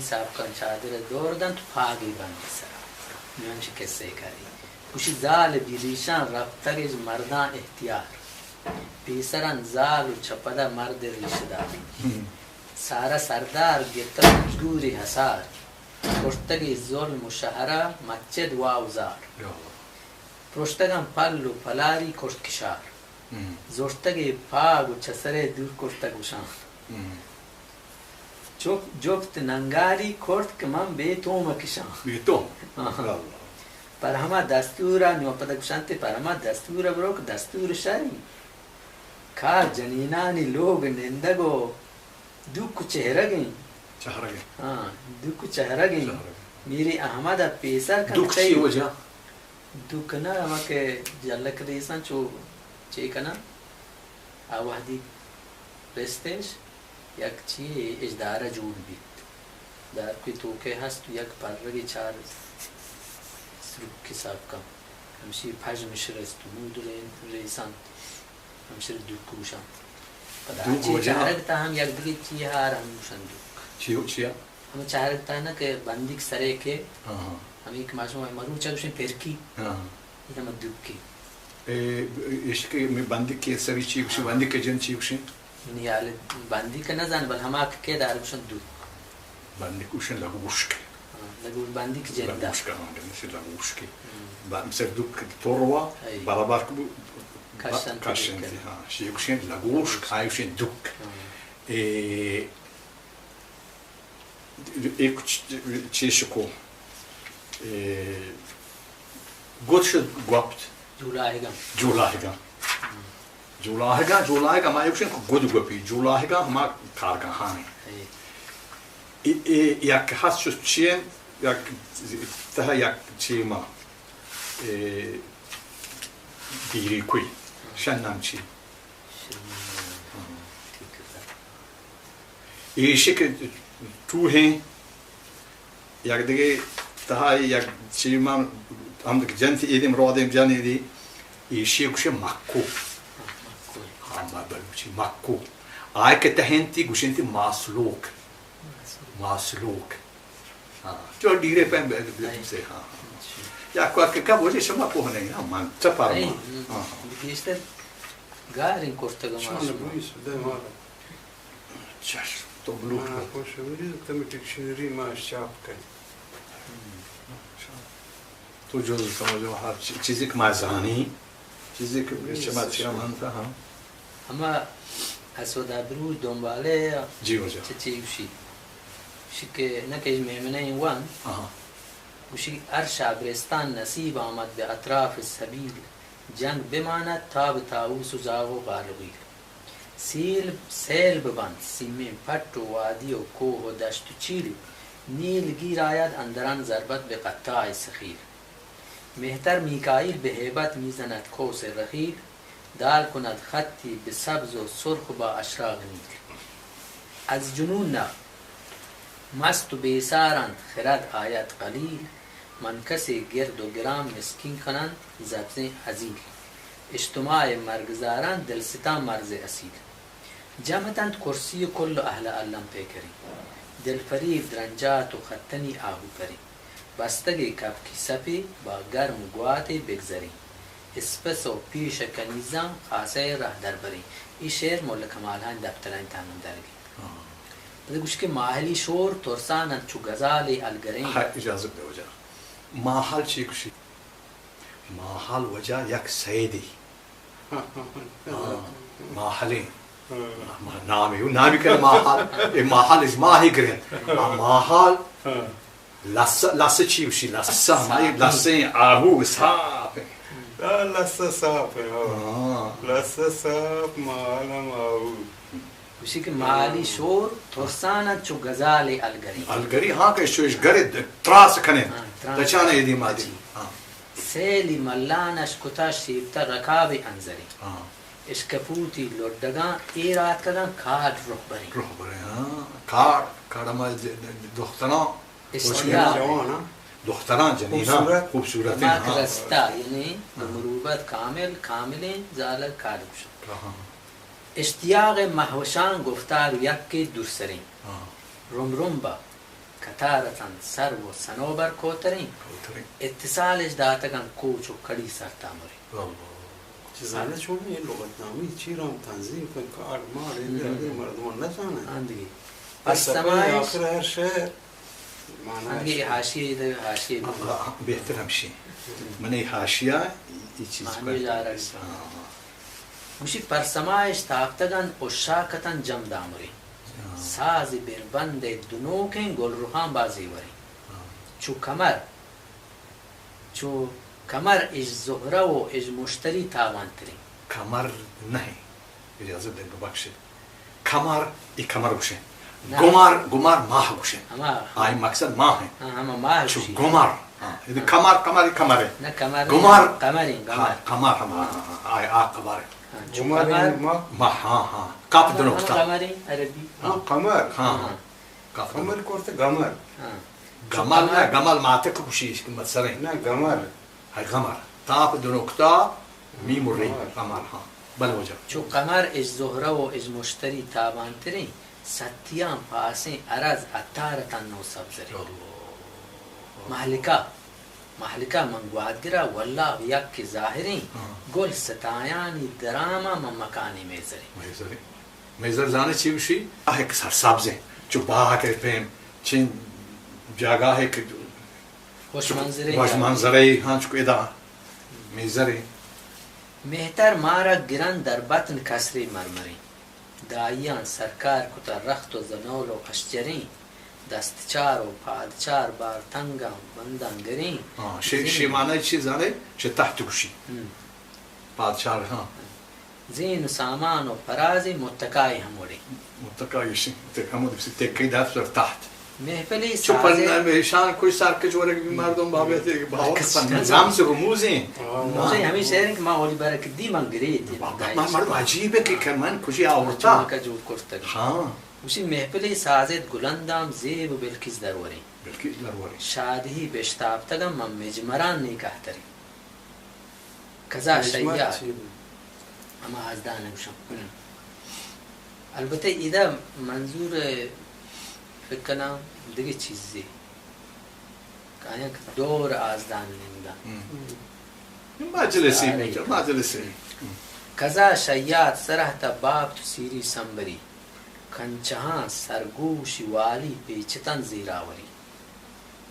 سابقاً چادر ءَ دور دنت، پاگی بند سرا۔ نوں ہمشی قصہ کاری۔ گوشی زال بی ریشاں رپتگ اش مرداں احتیار۔ پیسراں زال و چہ پدا مرد ریشہ دار۔ ہم۔ سارا سردار گپتگ گوری حصار۔ کرتگی ظلم و شہرا مسجد وا و زار۔ یا اللہ۔ پرشتگاں پل و پلاری کرت کشار۔ ہم۔ زرتگی پاگ و چہ سرے دور کرتگ گوشاں۔ ہم۔ چک جفت ننگاری کرت کہ من بے توم کشاں۔ بے توم؟ آہاں۔ اللہ۔ پر ہما دستور ءَ نوں پدا گوشنت، پر ہما دستور ءَ بروک دستور شری۔ کار جنینانی لوگ نندگ و دوک چہرگیں۔ چہرگیں۔ ہاں، دوک چہرگیں۔ چہرگیں۔ میری احمد ءَ پیسر کنت دوک چی وجہ؟ دوک نہ، ہما کہ جلک ریساں چو چے کناں؟ آ وہدی رستش یک چی اجدارہ جوڑ بیت۔ دارکوی توکے ہست و یک پرگی چار سرکی سابقاں۔ ہمشی پژم شرست و مود رین-، ریسانت۔ ہمشر دوک گوشاں۔ پدا دوک چی وجہ؟ چہرگ تا ہم یک دگہ چی ہار ہم گوشن دوک۔ چی، چیا؟ ہمے چہرگ تا نہ کہ بندیک سرے کہ ہاں، ہاں۔ ہمے کہ ما شما مروچا گوشیں پرکی۔ ہاں، ہاں۔ اے ہما دوکی۔ اے، ایش کہ می بندیک کے سری چی گوشی، ہاں۔ بندیک کے جن چی گوشی؟ منی حال بندیک نہ زان، بل ہما کہ کے دار گوشن دوک۔ بندیک گوشن لگوشک۔ ہاں، لگوش بندیک جن دا۔ لگوشک، ہاں، جن سے لگوشک۔ ہم۔ با-، سر دوک توروا، اے۔ برابر کو کشنتی، کشنتی، ہاں، شی گوشن لگوشک، آئی گوشن دوک۔ ہاں۔ اے، اے کچ-، چیشکو، اے، گوش گوپت۔ جولاہگاں۔ جولاہگاں۔ ہم۔ جولاہگاں، جولاہگاں، ما ایوشن کو گد گوپی، جولاہگاں ہما کارگاہانی۔ اے۔ اے، اے، یک ہست چو چین، یک تہ یک چیما، اے، دیری کوئی، شن نام چی؟ ایشی کہ ٹوہیں یک دگہ تہا یک چیما ہم جنتی ایدیم رودیم جن ایدی، ایشی گوشے مکو۔ ہاں، ما بلوچی مکو۔ آئے کہ تہنتی گوشنتی ماسلوک۔ ماسلوک۔ ہاں، چو ڈیرے پہ بے-، بے-، سے، ہاں، ہاں۔ یا کوئی کہ کب وجہ شما کو نہیں، ہاں، من چپار نہیں، من۔ ہاں، ہاں۔ گیشتر گاریں کرتگ شما ماسلوک۔ چش، تو بلوٹ ہاں، کن۔ خوش بری، تم ڈکشنری ما چاپ کن۔ تو جز سمجھو ہر چی-، چیزی کہ ما زانی، چیزی کہ چما چیا مانتا ہم۔ ہما اسود ابرو دنبالے جی واجہ۔ چہ چی گوشی؟ گوشی کہ نہ کہ میمنہ وان۔ آہا۔ گوشی ہر شابرستان نصیب آمد به اطراف سبیل، جنگ بماند تا به طاووس و زاغ و غار و غیل۔ سیل، سیل ببنت سیمین پٹ و وادی و کوہ و دشت و چیل، نیل گیر آید اندران ضربت به قطاع سخیل۔ مهتر میکائیل به هیبت می‌زند قوس رخیل، دال کند خطی به سبز و سرخ با اشراق نیل۔ از جنون نه مست و بیسارند خرد آید قلیل، منکسے گرد و گران مسکین کنند زبزیں ازیل۔ اجتماع مرگزاران دلستان مرز اصیل۔ جم اتنت کرسی و کل و اہل الم پیکریں، دلفریب درنجات و خطنی آہو پریں۔ بستگے کپکی سپے با گرم و گواتے بگذریں۔ اسپس و پیش کنیزاں خاصہ رہ دربریں۔ ای شعر ملا کمال ہان دفترانی تہا من درگی۔ ہاں۔ پدا گوش کہ ماہلی شور ترسان انت چو گزالے الگریں۔ ہاں، اجازت دے واجہ۔ ماہل چی گوشی؟ ماہل واجہ یک سیدے۔ ہاں، ماہلیں۔ ہاں۔ ما-، نامی، نامی کن ماہل۔ اے ماہل اج ماہی گرین۔ آ ماہل۔ ہاں۔ لس، لس چی گوشی؟ لس ہمائی لسیں آہو ساپ۔ آ، لس ساپ، ہاں۔ ہاں۔ لس ساپ، ماہل ہم آہو۔ گوشی کہ مالی شور ترسان انت چو گزالے الگری۔ الگری، ہاں، کہ چو اش گرے تراس کنن۔ ہاں، تراس۔ دچان ایدی مادی۔ جی۔ ہاں۔ سیلی ملان اش کتا شیپتا رکاب انزری۔ ہاں۔ اش کپوتی لڈگاں ایر آتکگاں کاڈ رخبریں۔ رخبریں، ہاں۔ کاڈ، کاڈ ہما ج-، دختراں، اشتیاق۔ جوان، ہاں۔ دختراں جنیناں، خوبصورت۔ خوبصورتیں، ہما کہ ہاں۔ رستا، یعنی ہاں۔ مروبت کامل، کاملیں زالگ کاڈ گوشن۔ ہاں۔ اشتیاق مہوشان گفتار و یکے درسریں۔ ہاں۔ رم رم با۔ قطار اتنت سرو و صنوبر کوتریں۔ کوتریں۔ اتصالش داتگنت کوچ و کڑی سرتامریں۔ اللہ۔ چہ زانئے چونیں لغتنامے چی رام تنظیم کن، کارڈ مارڈ، اے ہم۔ اگر مردمان نہ زانئے۔ ہاں دگہ۔ اے پس سفر سمائش۔ آخر ہر شعر معنی ہاں دگہ، شعر۔ حاشیہ دے، حاشیہ دے۔ اللہ، بہتر ہمشی۔ من اے حاشیہ، اے چیز معنی پر جارگ۔ ہاں، ہاں۔ گوشی، پرسمائش تاپتگ انت، عشاق اتنت جم دامریں۔ ہاں۔ ساز بربند ء دنوکیں گل رخاں با زیوریں۔ ہاں۔ چو کمر، چو کمر اش زہرہ و اش مشتری تابان تریں۔ کمر نہ، اجازت دے ببخشے۔ کمر، اے کمر گوشیں۔ نہ۔ گمر، گمر ماہ گوشیں۔ ہما۔ آئی مقصد ماہ ہیں۔ ہاں، ہما ماہ چو گوشی۔ گمر۔ ہاں، اے ہاں۔ کمر، کمر، اے کمر ہے۔ نہ، کمر نہیں، گمر۔ قمر ہیں، ہاں، گمر۔ قمر ہما، ہاں، ہاں، ہاں، آئی آ قمر ہے۔ ہاں، چو گمر قمر۔ ہیں، ما۔ ما، ہاں، ہاں، کاف ہاں، دنکتا۔ قمر ہیں، عربی۔ ہاں، قمر۔ ہاں، ہاں۔ کاف قمر دنکتا۔ کرتے گمر۔ ہاں۔ گمل نہ، قمر۔ گمل ماتک گوشی، مت سریں۔ نہ، گمر۔ ہاں، گمر۔ تاپ دنکتا، میم و ری، قمر۔ قمر، ہاں۔ بل وجہ۔ چو قمر اش زہرہ و اش مشتری تابان تریں، ستیاں پاسیں ارز عطار اتنت نو سبزریں۔ اللہ۔ مہلکہ، مہلکہ من گوادگرا واللہ یک کہ ظاہریں، ہاں۔ گل ستایانی دراماں من مکانی میزریں۔ میزریں۔ میزر زانے چی گوشی؟ آ یک سرسبزیں۔ چو باغ ء پیم، چین جاگاہ ء کہ وش منظرے وش جاگہ۔ منظرے، ہاں، چکو ادا میزرے۔ مہتر مارا گرن در بطن کسرے مرمریں۔ دائیاں سرکار کتا رخت و زنول و اشجریں۔ دست چار و پاد چار بار تنگاں بنداں گریں۔ ہاں، شے، زین شے معنی چی زانے؟ شے تحت گوشی۔ ہم۔ پاد چار، ہاں۔ زین و سامان و پرازے متکائے ہم وڑیں۔ متکائے شی، تے ہمود بسی تکئی دات سر تحت۔ محفلی چو سازے۔ پن ایشان کوئی سرکچ ورگ بی مردم بابے تے باور مرکز پن چنز۔ رمز رموزیں۔ رموزیں ہمیں شعر کہ ما اولی بار کہ دی من گریت۔ بابا، ما مردم عجیب ہے کہ، کہ من کجی آورتا۔ چونکہ جوڑ کرتگ۔ ہاں۔ اسی محفلی سازت گلندام زیب و بلکیس دروریں۔ بلکیس دروریں۔ شادہی بشتاپتگم من مجمران نیکہتریں۔ قضا مجمر شیاد۔ چی بی؟ ہما آزدان گوشاں۔ ہم۔ البتہ ادا منظور فکر کناں دگہ چیزے۔ آیاں کہ دور آزدان ننداں۔ ہم۔ مجلسی، سارے۔ مجلسی۔ ہم۔ قضا شیاد سرہ تا باب تو سیری سمبری۔ کنچہاں سرگوشی والی پیچتن زیراوری۔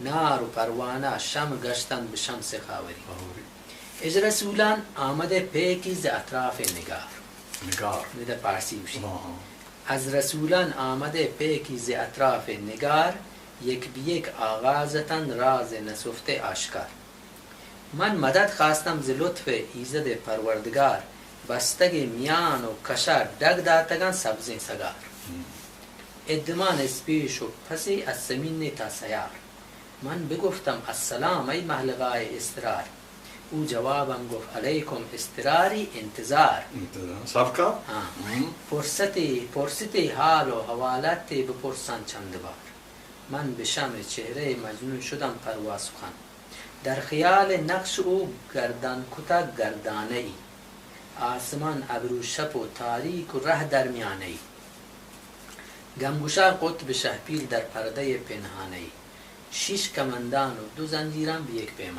نار و پروانہ شم گشتنت بہ شمس خاوری۔ خاوری۔ از رسولان آمده پیکی ز اطراف نگار۔ نگار۔ ندا پارسی گوشی۔ ہاں، ہاں۔ از رسولان آمده پیکی ز اطراف نگار، یک به یک آغاز اتنت راز نسفته آشکار۔ من مدد خواستم ز لطف ایزد پروردگار، بستگ میان و کشا ڈگ داتگاں سبزیں سگار۔ ہم۔ ادمان از پیش و پسی از سمین تا سیار۔ من بگفتم السلام ای محلقای اضطرار۔ او جوابم گفت علیکم اضطراری انتظار۔ انتظار۔ سبکا؟ ہاں۔ ہم۔ پرستے، پرستے حال و حوالتے بپرسان چند بار۔ من بہ شمع چہرہ مجنون شدم پروا سخن۔ در خیال نقش او گردان کتگ گردانہ ای۔ آسمان ابرو شپ و تاریک و رہ درمیانہ ای۔ گمگشا قطب شہپیر در پردہ پنہانہ ای۔ شش کمندان و دو زنجیران بہ یک پیمانہ۔